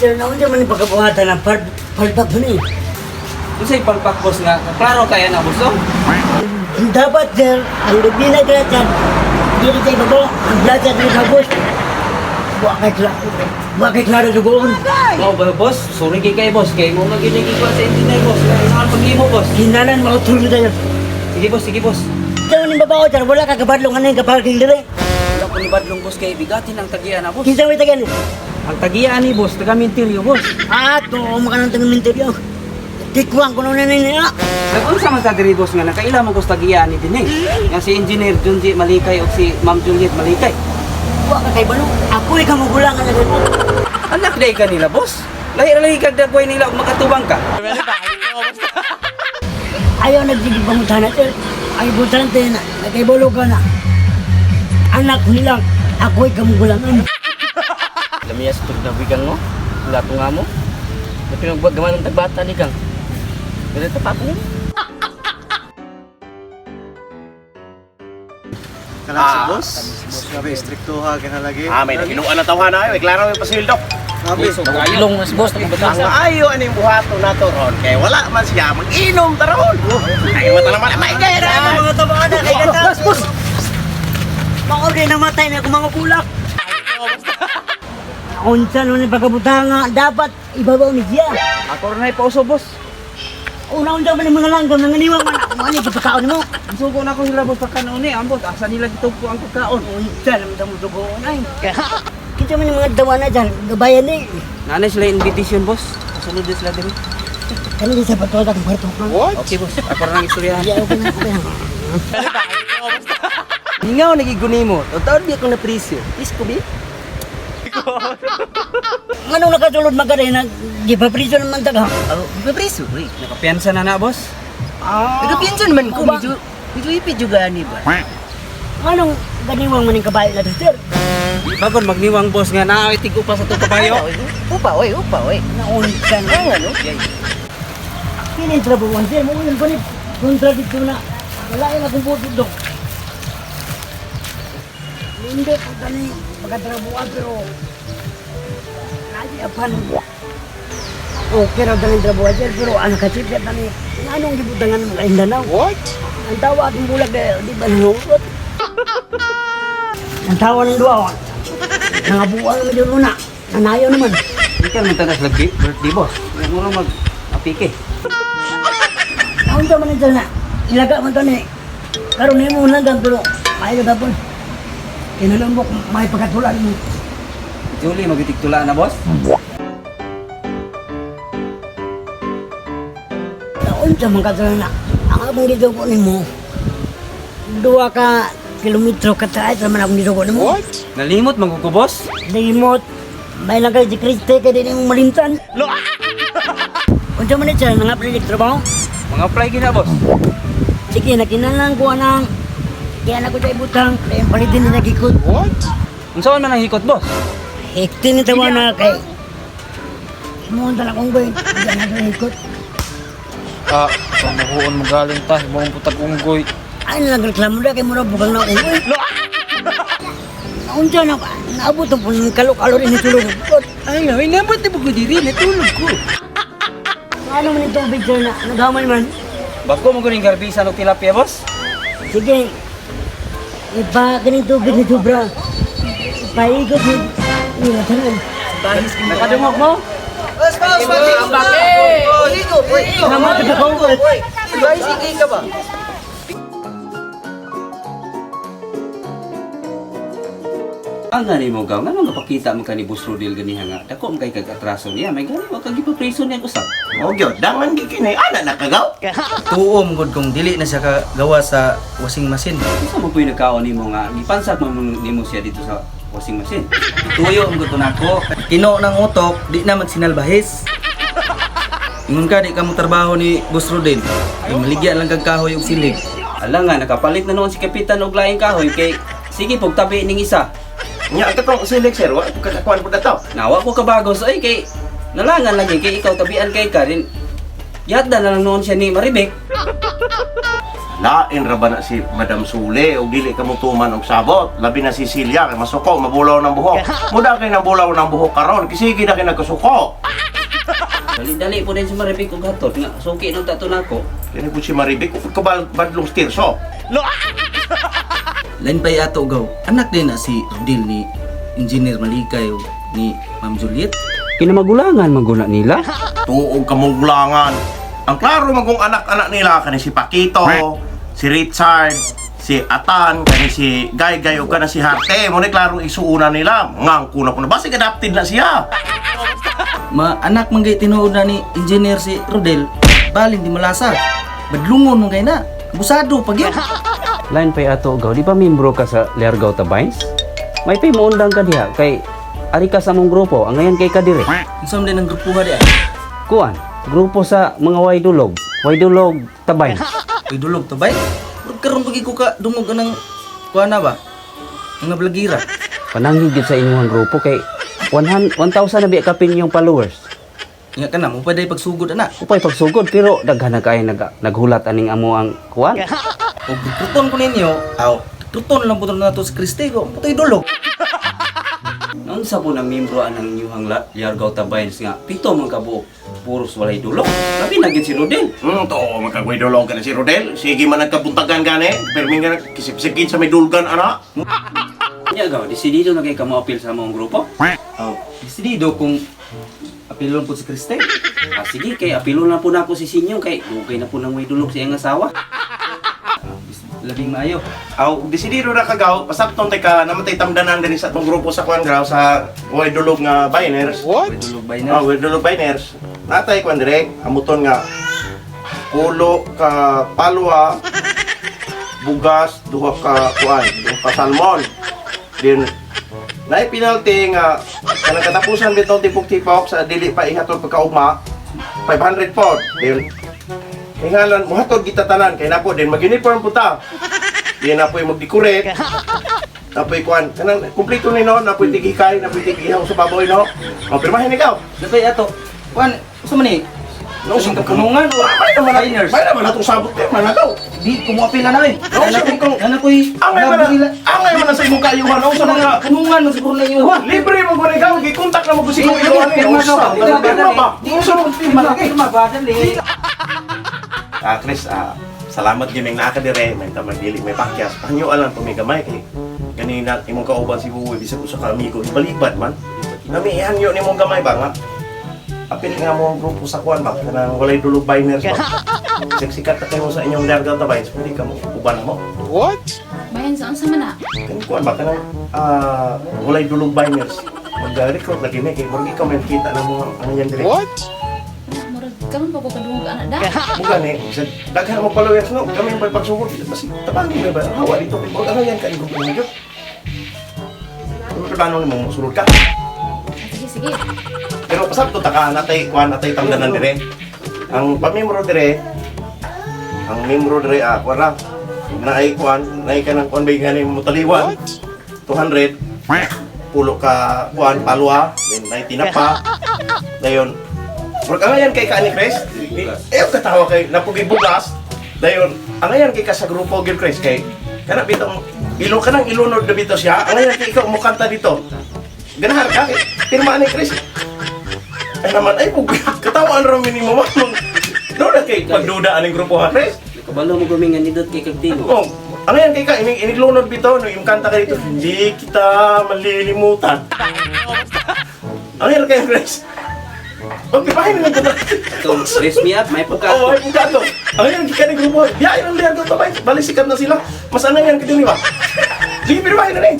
Sir, naunsa man yung pagkabuhatan na palpak ni. Unsay palpak, boss, nga klaro kaya na, boss, oh? Dapat, sir, ang lubina ka sir, dito sa ibabaw, ang plaza dito sa bus. Wa kay klaro, wa kay klaro dugoon. Mao ba, boss? Sorry kay kay boss kay mo maginig ko sa engineer, boss. Nga isa paghimo, boss. Hinalan makatulog tayo. Sige, boss, sige, boss. Sa maning babaw, sir, wala ka kabadlong ano yung kaparking dire. Wala ko ni badlong, boss, kay bigatin ang tagian na, boss. Kinsa may tagan? Ang tagian ni boss taga Mintilyo, boss. Ah, to makanang taga Mintilyo. Tikwang ko na nila. Nag-unsa man ta diri, boss, nga nakaila mo ko sa tagian ni dinhi. Nga si Engineer Junji Malikay o si Ma'am Juliet Malikay. Wa ka kay balo. Ako ikaw magulangan na dito. Anak day ka nila, boss. Lahi ra lagi kag dagway nila ug makatubang ka. Ayaw nagsigig pangutana, sir. Ay, butante na. Nagkaibalo ka na. Anak nila, ako ikaw magulangan. Lamiya sa tug na bigang mo. Wala to nga mo. Na pinagwagaman ng tagbata ni kang. Pero ito pa po. Kanang si boss. Grabe, stricto ha, lagi. Ah, may naginuan na tawhan na ayo. Klaro yung pasildo. Grabe. Ilong mas boss, Ang ayo aning buhato nato ron kay wala man siya mag-inom taron. Ay mata naman may kay na. Mga tabaan na, kay gata. Bus, bus! Maori namatay na akong mga bulak. Unsa nun yung pagkabutanga, dapat ibabaw ni siya. Ako ra nay pauso, boss. Una-unsa man yung mga langgam, nanganiwang man ako, ano yung pagkakaon mo? Ang sugo na ko sila, boss, pagkaon ni ambot asa nila gitugpo ang pagkaon. Unsa naman ito mo dugoon ay. Kita man yung mga dawa na dyan, gabayan eh. Nanay sila invitation, boss. Kasunod din sila diri. Kanina sa patuwag akong kwarto ko. Okay, boss. Ako ra nang istoryahan. Yeah, okay na, okay na. Hingaw nagiguni mo. Taon di ako na presyo. Isko bi? Anong nakasulod magka rin, di pa prison naman taga. Oh, di pa presyo, uy. Nakapiyansa na na, boss. Ah, Nagapiyansa naman ko, Ba- medyo medyo ipit juga ani ba. Anong ganiwang man yung kabayo na to, sir? Bagon magniwang, boss, nga naa tig upa sa itong kabayo. Upa oy, upa oy. Naunsa na. Ang ano? Kini yung trabaho, sir. Mo yung kunit. Kontra dito na. Wala yung akong buto do. Hindi ko gani pagkatrabuhan pero lagi apan. Okay raw ganing trabuhan, sir, pero ano kasi sir tani anong gibutangan mo kay Mindanao? What? Ang tawa atong bulag eh, di ba nanuot? Ang tawa ng duwa, oh. Nangabuang naman yung luna. Nanayo naman. Di ka naman tagas lagi birthday, boss. Nga mo mag apike. Taon ka man ito na, ilaga man to ni. Karon nimo langgam pero may gapon. Kinalambok may pagkatulan mo. Julie, magitigtula na, boss. Taon sa mga katulan na. Ang akong gidugo nimo. 2 ka kilometro ka taas naman akong gidugo nimo. What? Nalimot man ko, boss. Limot. May lang kay si Kriste kay di nimo malimtan. Unsa man ito, mga project trabaho? Mga apply gina, boss. Sige, nakinahanglan ko anang kaya na ko sa ibutang, kaya palitin na nagikot. What? Unsa man ang hikot, boss? Hekti ni tawa na kay Imuhan na akong gawin. Hindi na ito hikot. Ah, pamuhuon mo galing ta, himong putag unggoy. Ay, nalang reklamo na kay mura bugang na akong gawin. Naunsa na, naabot ang punong kalok-alo rin itulog. Ay, ay, nabot na ko diri, natulog ko. Ano man itong picture na naghaman man? Bago mo guning garbisa og tilapia, boss. Sige, ipa kaning tubig ni Sobra. Ipaikot ni nila tanan. Nakadungog mo? Boss, boss, boss. Ligo, boy. Tama ka sa kongkot. Boy, sige ka ba? Ang gani mo gaw, ngano nga pakita man ka ni Boss Rodel ganiha nga. Dako man kay kag atraso niya, may gani wa kag gipapreso niya usab. O gyud, dangan gyud kini ana nakagaw. Tuo mo gud kung dili na siya kagawa sa washing machine. Unsa mo puy nagkaon nimo nga gipansat man nimo siya dito sa washing machine? Tuyo ang gusto nako. Kino ng utok, di na magsinalbahis. Ingon ka, di ka mo trabaho ni Boss Rodel. Ay, maligya lang kag kahoy og silig. Ala nga nakapalit na noon si Kapitan og laing kahoy kay sige pug tabi ning isa. Nya ang katong silik sir, wa ko kakakuan pud ato. Nawa ko kabagos ay kay nalangan lagi kay ikaw tabian kay ka din. Yatda na lang noon siya ni Maribek. Lain ra ba na si Madam Sule og dili ka motuman og sabot. Labi na si Celia kay masuko, mabulaw ng buhok. Muda kay nabulaw ng buhok karon, kisigi na kay nagkasuko. Dali-dali po din si Maribik og hatod nga suki nang tato nako. Kini po si Maribik, ufod ka badlong stirso. Lain pa'y ato gaw. Anak din na si Rodel ni Engineer Malikay o ni Ma'am Juliet. Kinamagulangan maguna nila. Tuog kamugulangan. Ang klaro magong anak-anak nila kani si Pakito, si Richard, si Atan, kani si Gaygay ug kana si Harte. Mo ni klarong isuuna nila. Ngang kuna kuna basig adapted na siya. Ma anak man gay tinuod na ni Engineer si Rodel. Balin di malasa. Badlungon man kay na. Busado pag yun. Lain pa'y ato gaw, di ba membro ka sa Lergaw Tabines? May pay moundang ka diha kay ari ka sa among grupo, ang ngayon kay kadire. Unsa man din ang grupuha di ay? Kuan, grupo sa mga Waydulog, Waydulog Tabines. Uy dulog to bay. Murag karon pagi ko ka dungog anang kuan na ba? Mga blagira. Pananghid gyud sa inyong grupo kay 100 1,000 na biya kapin yung followers. Nga ka na mo pa day pagsugod ana. Upay pagsugod pero daghan na kay naghulat aning amo ang kuan. Og rekruton ko ninyo, aw, rekruton lang po na to si Kristi ko. Putoy dulog. Naunsa po ng membro anang inyong Liargaw Tabines nga pito man kabuok puros walay dulog. Labi na gyud si Rodel. To magkagwidolong ka na si Rodel. Sige man nagkabuntagan gani. Perming ka kisip-sikit sa may dulgan ana. Nya gaw, desidido na kay kamo apil sa among grupo. Aw, desidido kung apilon po si Kristi. Ah, sige, kay apilo na po na ako si Sinyo kay dugay na po nang may dulog sa iyang asawa. Labing maayo. Aw, desidido na kagaw, pasabton tay ka namatay tamdanan dinhi sa atong grupo sa kuan graw sa Waydulog nga Biners. What? Dulog bay na. Ah, Waydulog Biners. Natay kuan dire, amuton nga pulo ka palwa, bugas, duha ka kuan, duha ka salmon. Then naay penalty nga kanang katapusan bitong tipok-tipok sa dili pa ihatod pagkaugma 500 pod. Then kay ngalan mohatod kita tanan kay nako din mag-uniform po ta. Di na po'y mag-decorate. Napoy kuan kanang kumpleto ni no, napoy tigikay, napoy tigihaw sa baboy no. O pirmahin ikaw. Napay ato. Kuan, usa man ni? No, Sa kapunungan o May naman Biners. may naman atong sabot kay managaw. Di kumuapil na namin. No, sa kung Nana ko'y angay man na, angay man na sa imong kaayuhan o sa mga punungan man siguro na iyo. libre mo gud ikaw gikontak na mo ko si kung ilo ani. Usa, pirma ba? Usa mo Pirma pirma ba dali. Ah, Chris, salamat gyud ning naa ka dire, may tamang dili may pakyas. Panyo alang pumi gamay kay ganina imong kauban si Buboy bisag usa ka amigo ibalibad man. Nami ihanyo nimong gamay ba nga? Apil nga mo ang grupo sa kuan ba kanang walay dulog biners ba. Sikat na kayo sa inyong Dargaw Tabines, pwede ka mo uban mo. Bayan sa unsa man na? Kanang kuan ba kanang walay dulog biners. Mag-recruit lagi may kay murag ikaw may kita na mo ang yan dire. Murag karon pa ko kadungog ana da. Mo gani, sa daghan mo followers no, kami yung pagsugod, basi tabangin mo ba? Hawa dito kay murag ang yan ka grupo mo jud. Ano plano nimo mosulod ka? Sige sige. Pero pasabto ta ka natay kuan natay tamdanan dire. Ang pamimro dire, ang membro dire kuan ra. Naay kuan, naay ka ng kuan ba gani mo taliwan. 200 pulo ka kuan palwa, then naay tinapa. Dayon murag angayan kay ka ni Chris. Eh katawa kay napugi bugas. Dayon angayan kay ka sa grupo gyud Chris kay kana bitong ilo kanang ilunod na bitaw siya. Angayan kay ikaw mukanta dito. Ganahan ka kay pirma ni Chris. Ay naman ay pug katawaan ra minimo mo. No na kay pagduda aning grupo ha Chris. Kabalo mo gumingan nindot kay kag tingo. Oh, ano yan kay ka iniglunod bitaw no yung kanta ka dito. Hindi kita malilimutan. Ano yan kay Chris? Okay, pahin na ko. So, raise me up, may Oo, pagkato. ay pagkato. Ano yan kay ka grupo? Ya, ilang liyan ko tabay. Bali sikat na sila. Mas ano yan kay ba? Sige, pero pahin na rin.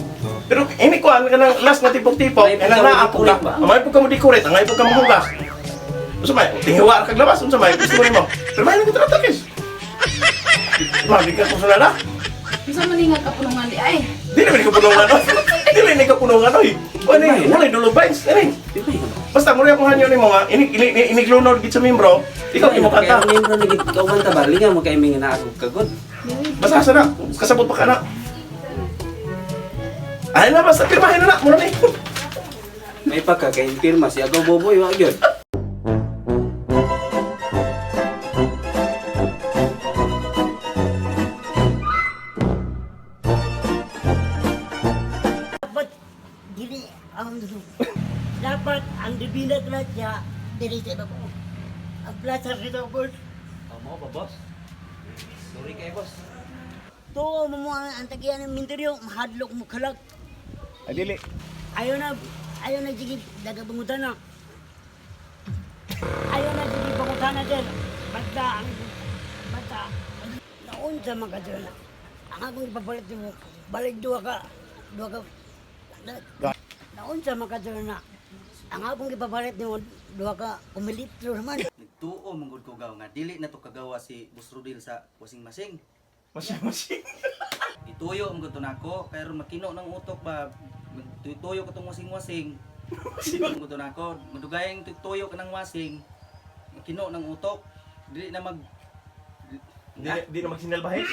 Pero ini ko ka ng last na tipok-tipok, May eh nang naa po ka. pagka mo decorate ba? May pagka mo decorate, ang ay pagka mo hugas. Unsa may tinghiwa kag labas, unsa may gusto mo nimo. Pero pahin na ko trata, Chris. Mami ka kung na. Unsa man ni nga kapunungan di ay? Dili man ka punungan oy. Dili ni ka punungan oy. Wala wala dulo binds ani. Basta mo akong hanyo nimo nga inig inig iniglunod gid sa membro. Ikaw imo kanta. Kaya membro na gid kauban ta ba linga mo kay nga naa akong kagod. Basta sa na kasabot pa ka na. Ay na basta pirmahin na na mo na ni. May pagka kay pirma si Agaw Boboy wa gyud. Dili ang dapat ang dibina na siya dili sa ibabaw. Ang plaza sa boss. Oh, mo ba, boss? Sorry kay boss. Tuo mo mo ang tagiyan ng minteryo, mahadlok mo kalag. Ay dili. Ayaw na, ayaw na sige, daga bangutana. Ayaw na sige bangutana sir. Basta ang basta naunsa man ka sir na. Ang akong ipapalit mo, balik duha ka. Naunsa man ka sir na. Ang akong ipapalit nimo duha ka kumilitro naman. Nagtuo man gud ko gaw nga dili na to kagawa si Boss Rodel sa wasing-masing. Masing-masing. Ituyo man gud to nako kay aron makino ng utok ba tuyo ka tong wasing-wasing. Man gud to nako, madugayang tuyo ka ng wasing. Makino ng utok, dili na mag Di, di na magsinalbahis.